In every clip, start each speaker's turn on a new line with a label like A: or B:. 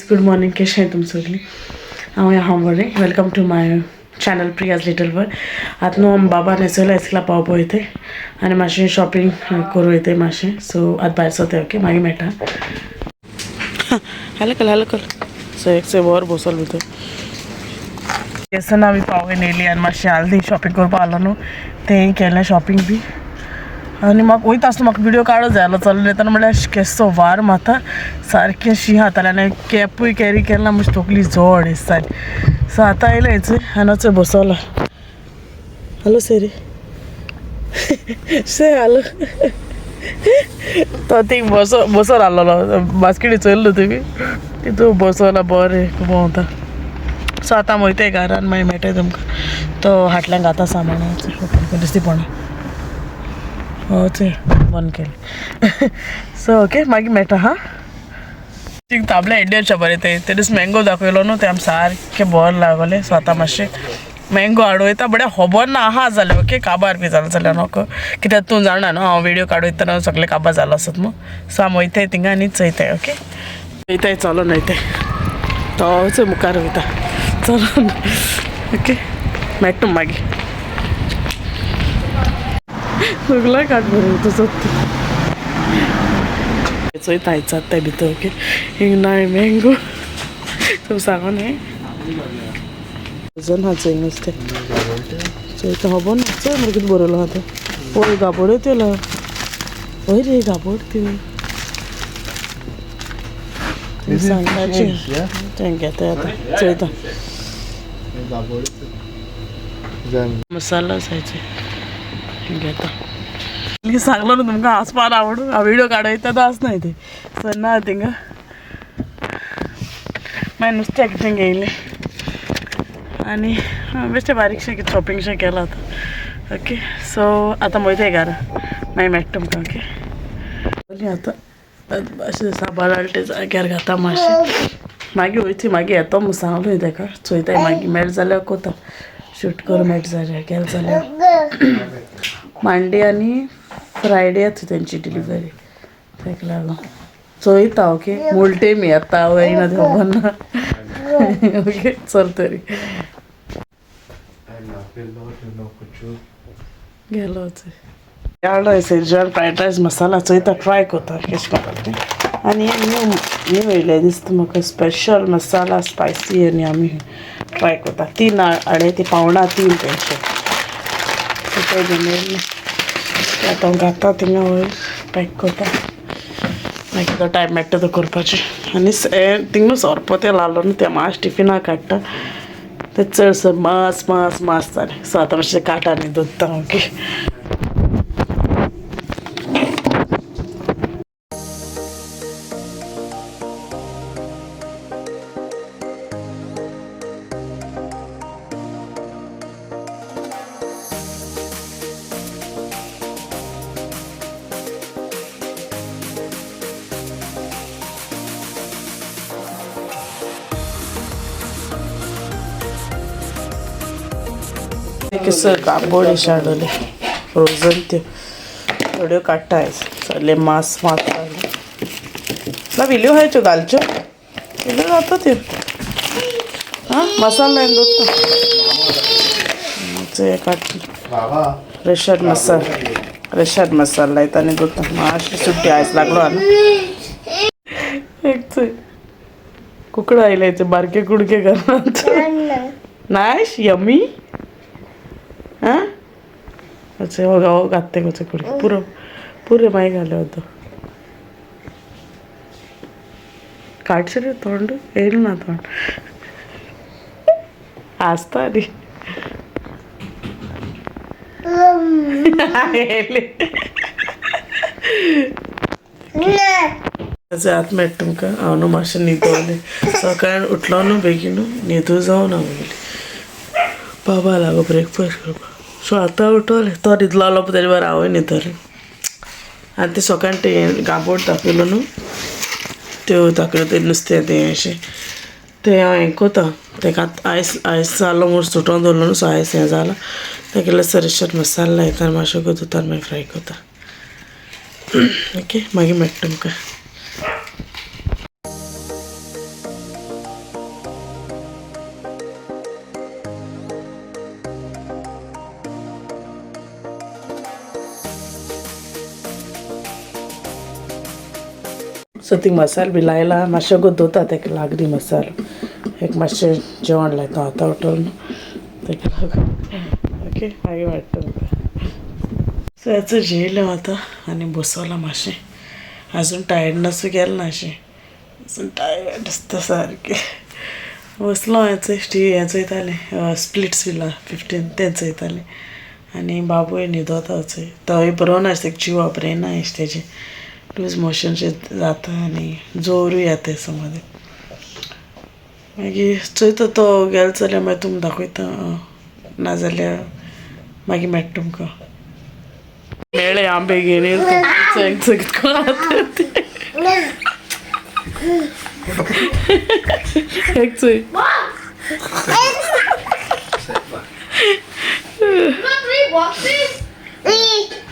A: Good morning, कशें तुम सगळीं? हांव हांव बरें. Welcome to my channel Priya's little world. आतां न्हू आम बाबा नेसोला आयस्क्ला पावपा वयताय आनी मातशें शॉपिंग करूं वयताय मातशें. सो आतां भायर सरताय. ओके, मागीर मेळटा. हॅलो कल, हॅलो कल. सो एक से वर बसल भितर केसना आमी पावून येयली आनी मातशें आल्दी शॉपिंग करपा आलो न्हू, तें केलें शॉपिंग बी. आनी म्हाका वयता आसतना म्हाका व्हिडियो काडो जाय आसलो. चल्ले तेन्ना म्हणल्यार केसो वार मारता, सारकें शी जातालें आनी कॅपूय कॅरी केलें ना, मातशी तकली जड दिसताली. सो आतां येयलें आनी चोय बसोला. हॅलो सेरी, से हॅलो. तो थिंग बसो बसोन आहलोलो, बास्केटी चोयल्लो तुमी, तितू बसोला बरें भोंवता. सो आतां वयताय घरान, मागीर मेळटाय तुमकां. तो हाटल्यान घाता सामान ओपन करून दिसती पडना. चोय बंद केलें. सो ओके, मागीर मेळटा. हां, थिंग ताबले इंडियन शॉपार येताय. ते दीस मँगो दाखयलो न्हू, ते आम सारकें बरें लागोलें. सो आतां मातशें मँगो हाडूं वयता, बरें खबर ना आहा जाल्यार. ओके, काबार बी जालें जाल्यार नको, कित्याक तूं जाणा न्हू, हांव व्हिडियो काडू वयतना सगळें काबार जालो आसत मू. सो आमी वयताय थिंगा आनी चोयताय. ओके, वयताय, चलोन वयताय. तोच मुखार वयता चलोन. ओके, मेळटा मागीर. सगळें काड बरें तुजो चोयता जाता भितर. ओके, हिंग नाय मँगो तुमी सांगो न्ही वजन हा. चोय नुस्तें चोयता, खबर ना. चोय मरे कितें बरयलो आहा तें. पळय, गाबोड्यो त्यो. हय रे, गाबोड त्यो. सांगपाचें तें घेता आतां, चोयता. मसाला जायचे घेता. सांगलो न्हू तुमकां, आसपाक आवडू. हांव व्हिडियो काडयता तो आसनाय ते. सो ना थिंगा मागीर नुस्त्याक कितें घेयलें आनी बेश्टें बारीकशें कितें शॉपिंगशें केलां आतां. ओके, सो आतां वयताय घरा, मागीर मेळटा तुमकां. ओके, आतां अशें साबार हाडले जाग्यार घाता मातशें. मागीर वयती, मागीर येतो म्हूण सांगलो ताका. चोयताय, मागीर मेळटा जाल्यार कोता शूट करूं. मेळटा जाल्यार, गेले जाल्यार मंडे आनी फ्रायडे येता तेंची डिलिव्हरी, ताका लागून चोयता. ओके, मुलटे मी येता येयना तें खबर ना. ओके, चल तरी. गेलो हाडलो शेजवान फ्रायड रायस मसाला. चोयता, ट्राय कोता केश कोता तें. आनी हें न्यू न्यू येयलें दिसता म्हाका, स्पेशल मसाला स्पायसी. आनी आमी ट्राय कोता. तीन हाडे ती पावणा तीन तेंचे ते घेवन येयले. आतां घाता थिंगा वयर पॅक कोता, मागीर तो टायम मेळटा तो करपाचें. आनी थिंगा सोरपोतेल आहलो न्हू, तें मातशें टिफिनाक काडटा तें. चडसो मास मास मास जालें. सो आतां मातशें काडटा आनी दवरता. ओके. केसर गाबोडी हाडले फ्रोजन, त्यो थोड्यो काडटा आयज. सगळे मास मास जालें ना. विल्यो आहाय त्यो घालच्यो, इल्ल्यो जाता त्यो. आं, मसाला दवरता. काडटा रेशाद मसाला, रेशाद मसाला लायता आनी दवरता. मातशी सुट्टी आयज लागलो न्हू. एक चोय, कुकडो आयले ते बारके कुडके घरात. Nice, yummy. आं, अच्छा, हो हो घातले कचे कुडके. पुरो पुरे, मागीर घाले होतो. काडशें रे तोंड येयलें ना, तोंड आसता न्ही येयलें. आतां मेळटा तुमकां. हांव न्हू मातशें न्हिदोलें. सकाळीं उठलो न्हू बेगीन, न्हिदू जावना मागीर. बाबा लागो ब्रेकफास्ट करपाक. सो आतां उठोलें. तो न्हिदलो पळय, तेजे बरोबर हांवूय न्हिदलें. आनी तें सकाळीं तें गाबोट दाखयलो न्हू, त्यो दाखयलो तें नुस्तें तें अशें तें हांव हें कोता. तेका आयस आयस जालो म्हूण सुटोन दवरलो न्हू. सो आयस हें जाला तेगेलें. सरेशात मसाला लायता आनी मातशें दवरता आनी मागीर फ्राय कोता. ओके, मागीर मेळटा तुमकां. सो ती मसालो बी लायला मातशें गो दवरता तेका लागली मसालो एक मातशें जेवण लायता आतां उठोवन तेका लागून ओके मागीर मेळटा तुमकां. सो हेचो जेयलें आतां आनी बसोलां मातशें, आजून टायर्डनसूय गेलें ना अशें, अजून टायर्ड दिसता सारकें. बसलो हें टी हें चोयतालें स्प्लिट्स विला 15 तें चोयतालें आनी बाबूय न्हिदोता चोय, तोय बरो ना तेका जिवा बरें ना अशें तेजें लूज मोशन जाता आनी जोरूय येता समज. मागीर चोयता तो गेलो जाल्यार मागीर तुमकां दाखयता, नाजाल्यार मागीर मेळटा तुमकां. मेळ्ळे आंबे घेवन येयले एक चोय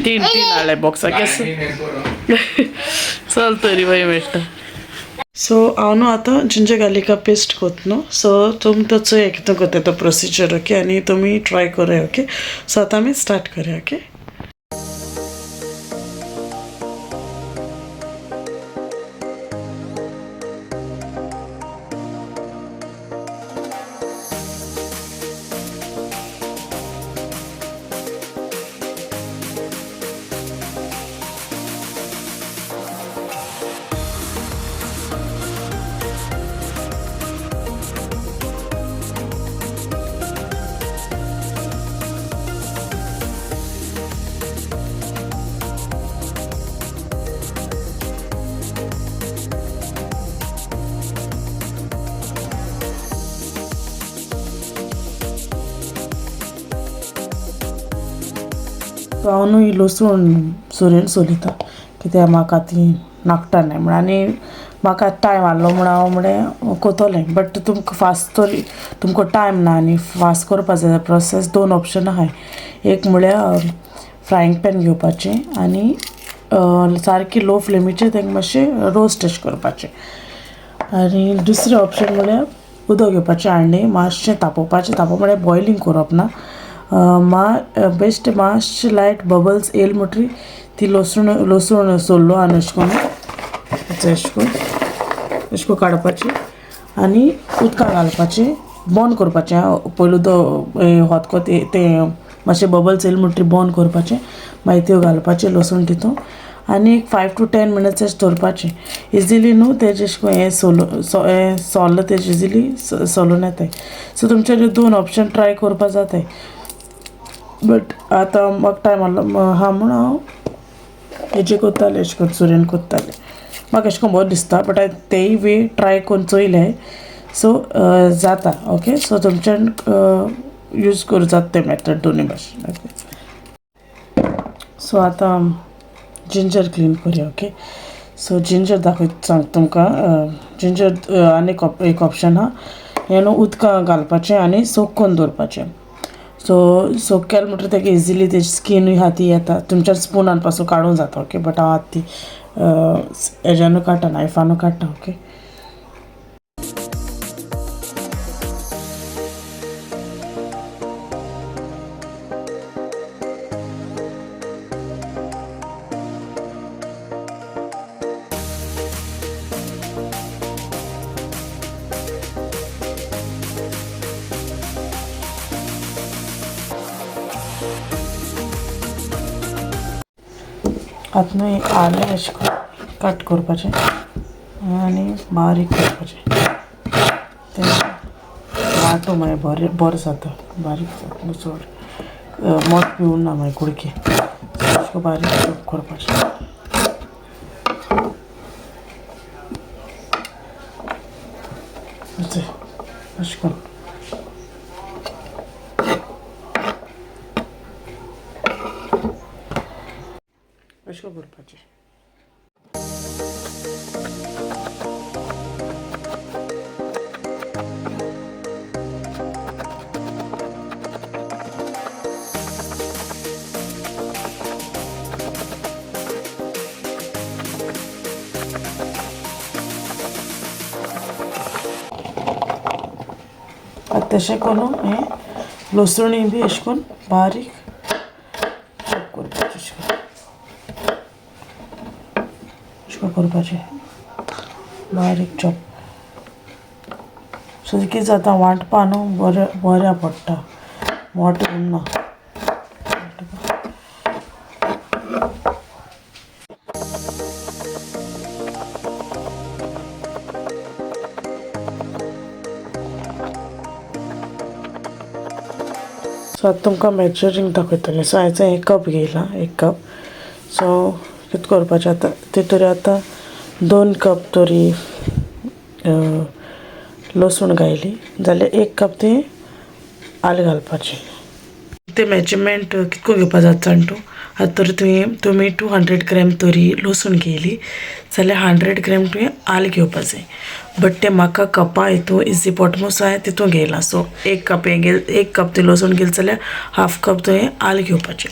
A: तीन तीन हाडले बॉक्सा केस. चल तरी बाय मेळटा. सो हांव न्हू आतां जिंजर गार्लिका पेस्ट कोत न्हू, सो तुमी तो चोया कितें कोत्ता तो प्रोसिजर ओके, आनी तुमी ट्राय कराय ओके. सो आतां आमी स्टार्ट करया ओके. सो हांव न्हू ही लसूण सुरयेन सोलिता कित्याक म्हाका ती नाकटां नाय म्हूण, आनी म्हाका टायम आहलो म्हूण हांव म्हणलें कोतोलें. बट तुमकां फास्ट तरी तुमकां टायम ना आनी फास्ट करपा जाय प्रोसेस, दोन ऑप्शन आहाय. एक म्हळ्यार फ्रायंग पॅन घेवपाचें आनी सारकी लो फ्लेमीचेर तांकां मातशें रोस्ट अशें करपाचें, आनी दुसरें ऑप्शन म्हळ्यार उदक घेवपाचें आनी मातशें तापोवपाचें, तापोवप म्हळ्यार बॉयलींग करप ना, बेश्ट मातशें लायट बबल्स येयल म्हणटरी ती लसूण लसूण सोल्लो आनी अशें करून अशें करून अशें करून काडपाची आनी उदकां घालपाचें, बंद करपाचें पयलू तो हॉतको तें मातशें बबल्स येयल म्हणटरी बंद करपाचें, मागीर त्यो घालपाचें लसूण तितून आनी एक 5 to 10 minutes अशें दवरपाचें. इजिली न्हू तेजें अशें करून हें सोलो हें सोल्लां तेजें इजिली सोलून येताय. सो तुमचे दोन ऑप्शन ट्राय करपा जाताय, बट आतां म्हाका टायम आहलो आहा म्हूण हांव हेजे कोत्तालें अशें करून सुरयेन कोत्तालें. म्हाका अशें करून बरें दिसता, बट हांवें तेय वे ट्राय करून चोयले, सो जाता ओके. सो तुमच्यान यूज करूं जाता तें मेथड दोनूय भाशेन ओके. सो आतां जिंजर क्लीन करया ओके. सो जिंजर दाखयता सांगता तुमकां, जिंजर आनी एक ऑप्शन आहा, हें न्हू उदकां घालपाचें आनी सोक करून दवरपाचें. सो सोक केलें म्हणटकीर तेका इजिली तेजी स्किनूय आहा ती येता, तुमच्या स्पुनान पासून काडूंक जाता ओके. बट हांव आतां ती हेज्यानू काडटा, नायफानू काडटा ओके. आतां न्हू आलें अशें करून कट करपाचें आनी बारीक करपाचें, तें वांटो मागीर बरें बरें जाता, बारीक जाता चड मोट पिवून ना मागीर कुडके, अशें बारीक करपाचें. अशें करून अशें करपाचें. आतां तशें करून हें लसुणूय बी अशें करून बारीक चॉप करपाचें, अशें करून अशें करून करपाचें. बारीक चॉप. सो कितें जाता वांटपा न्हू बरें बऱ्या पडटा, मोटें उरना. सो आतां तुमकां मेजरिंग दाखयतलें. सो हांवें 1 कप घेयला, 1 कप. सो कितें करपाचें आतां तितूर आतां 2 कप तरी लसूण घायली जाल्यार 1 कप ती आलें घालपाचें. तें मेजरमेंट कितको घेवपा जाता जाण तूं. आतां तर तुमी 200 ग्रॅम तरी लसूण घेयली जाल्यार 100 ग्रॅम तुवें आलें घेवपा जाय. बट तें म्हाका कपा हितू इजी पोट मुसो हांवें तितू घेयला. सो 1 कप हें घेल, 1 कप तुवें लसूण घेतलें जाल्यार 1/2 कप तुवें आलें घेवपाचें.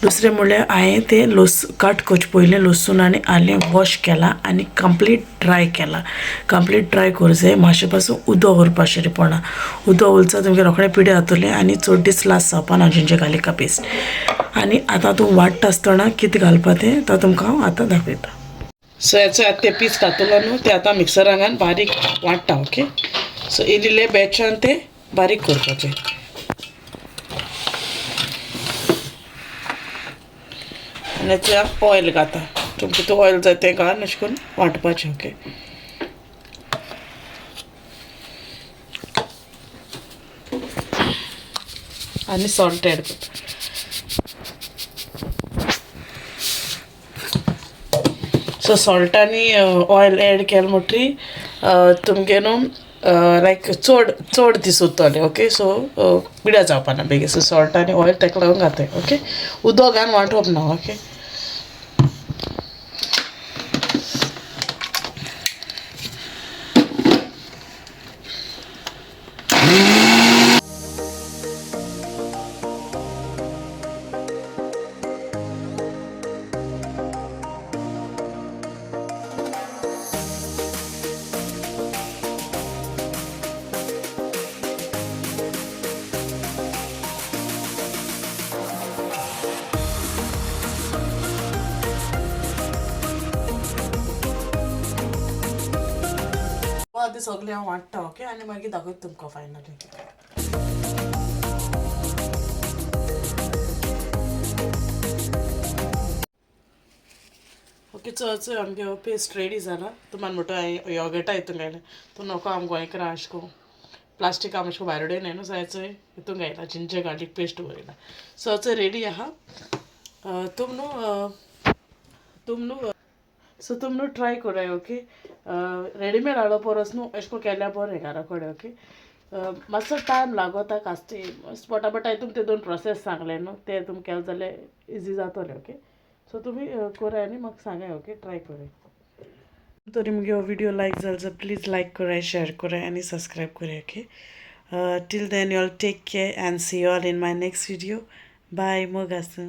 A: दुसरें म्हणल्यार हांवें तें कट करचें पयलें लसूण आनी आलें वॉश केलां आनी कंप्लीट ड्राय केलां. कंप्लीट ड्राय करूं जाय, मातशें पासून उदक उरपा पडना. उदक उरचा तुमगें रोखडें पिड्यार जातलें आनी चड दीस लास्ट जावपा ना जिंजर गार्लिका पेस्ट. आनी आतां तूं वाडटा आसतना कितें घालपा तें तो तुमकां हांव आतां दाखयता. सो हेचो आतां ते पीस घातलो न्हू ते आतां मिक्सरान बारीक वांट्टा. ओके, सो इल्ले बॅचान ते बारीक करपाचें. आनी हेचे ऑयल घाता, तुमकां कितें ऑयल जाय तें घालून अशें करून वांटपाचें. ओके, आनी सॉल्ट एड करता. सो सॉल्ट आनी ऑयल एड केलें म्हणटरी तुमगे न्हू लायक चड चड दीस उरतलें. ओके, सो पिड्यार जावपा ना बेगीन. सो सॉल्ट आनी ऑयल ताका लागून घाताय. ओके, उदक घालून वांटप ना. ओके, आतां सगळें हांव वांट्टा. ओके, आनी मागीर दाखयता तुमकां फायनली. ओके, चल चल आमगे पेस्ट रेडी जाला. तुमान म्हणटा हांवें योगर्टा हितून घायलें, तूं नको आम गोंयकारां अशें करून प्लास्टीक आम अशें करून भायर उडयनाय न्हू. सो हांवें चोय हितून घायला जिंजर गार्लीक पेस्ट उरयला. सो चोय रेडी आहा. तुम न्हू तुम न्हू सो तुम न्हू ट्राय कराय. ओके, रेडीमेड हाडो परस न्हू अशें करून केल्यार बरें घरा कडेन. ओके, मातसो टायम लागता कास्ती पटापटा तुम ते 2 प्रोसेस सांगले न्हू ते तुम केले जाल्यार इजी जातलें. ओके, सो तुमी कराय आनी म्हाका सांगाय. ओके, ट्राय कराय. तरी मुगे हो व्हिडियो लायक जालो जाल्यार प्लीज लायक कराय, शेयर कराय आनी सबस्क्रायब कराय. Okay, till then you all take care and see you all in my next video. Bye. मोग आसूं.